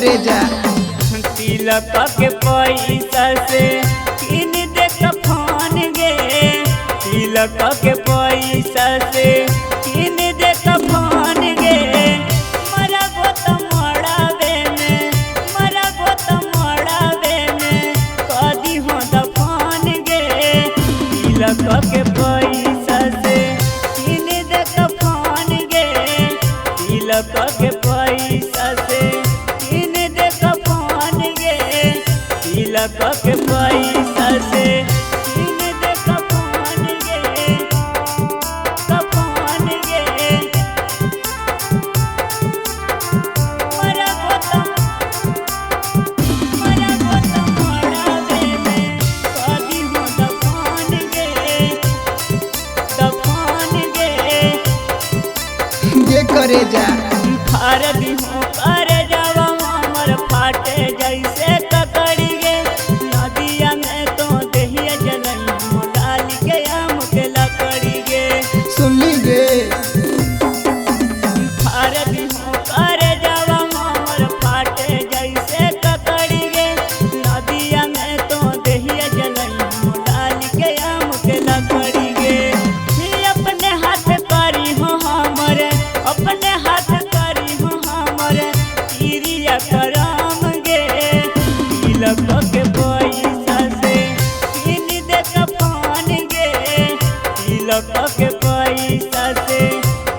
करे जा। तिलक के पैसा से किन दे कफन गे, तिलक के पैसा से किन दे कफन गे। मरबो त मड़ावे में, मरबो त मड़ावे में कदी हो दफन गे। तिलक के पैसा से किन दे कफन गे, तिलक के पैसा से किन दे कफन गे, तिलक के पैसा से किन दे कफन गे, कफन गे। मरबो त मरबो त मड़ावे में कदी हो दफन गे, दफन गे। गे करे जा। फार दिहो कर जावा हमर फाटे जैसे ककड़ी गे, नदिया में तो देहिया जलई हो डाल के आम के लकड़ी गे। सुनली गे। फार दिहो कर जावा हमर फाटे जैसे ककड़ी गे, नदिया में तो देहिया जलई हो डाल के आम के लकड़ी गे। अपने हाथ करी हो हमर, अपने हाथ करी हो हमर क्रिया करम गे। तिलक के पैसा से किन दे कफन गे, तिलक के पैसा से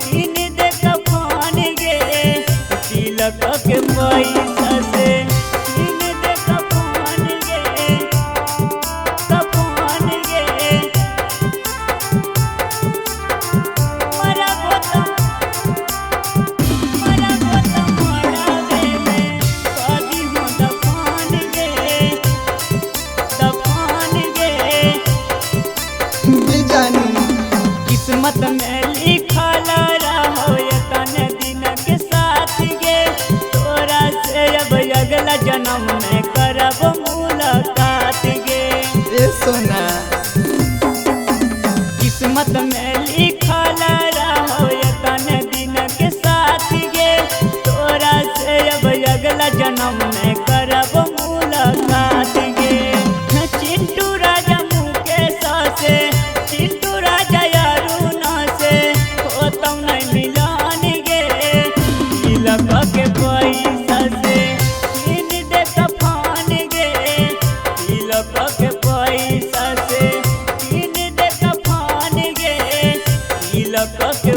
किन दे कफन गे, तिलक के पैसा से किन दे कफन गे, कफन गे। मरबो त मरबो त मड़ावे में कदी हो दफन गे, दफन गे। गे जानू। किस्मत में लिखल रहो तन दिन के साथ गे, तोरा से अब अगला जन्म में करब मुलाकात गे। ए सोना। किस्मत में लिखल रहो तन दिन के साथ गे, तोरा से अब अगला जन्म में करब मुलाकात गे। चिंटू राजा मुकेश से, चिंटू राजा अरुण से होतौ नहीं मिलन गे। तिलक के पैसा से किन दे कफन गे, तिलक के पैसा से किन दे कफन गे, तिलक के